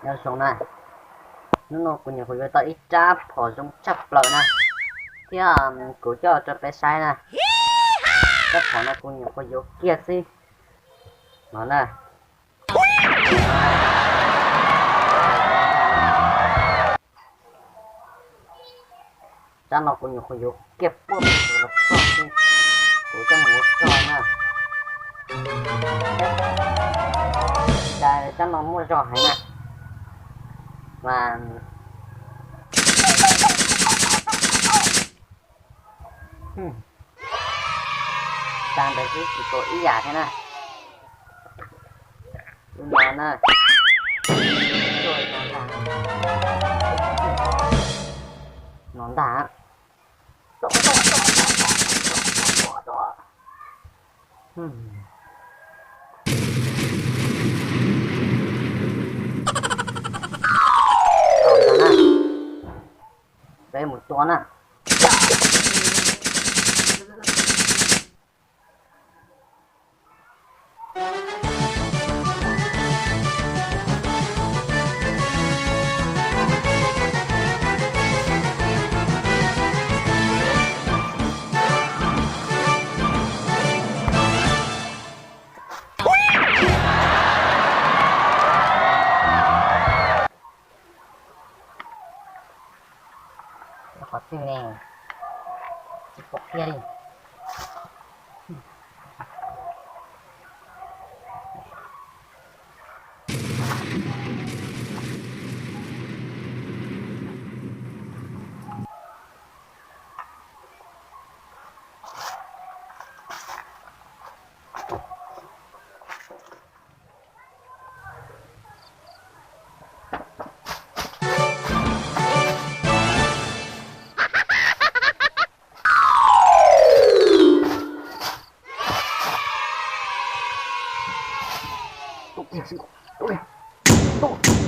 Nyob zoo na, hnub no kuv nyuam qhuav yuav tau ib rab phom zoo tshaj plaws na, thiab kuv coj rau peb saib na. Rab phom no kuv nyuam qhuav yuav kiag xwb no na. Rab no kuv nyuam qhuav yuav kiag puag los txog xwb, kuv coj mus ua rog na. Cas rab no muaj zog heev na, mas tas ntawd xwb tsis tau ib yam thiab na. Lub no na, no ntag. Peb mus tua na. Qhov twg ne? Tsis pom kiag li. Tua kiag xwb, tua kiag, tua,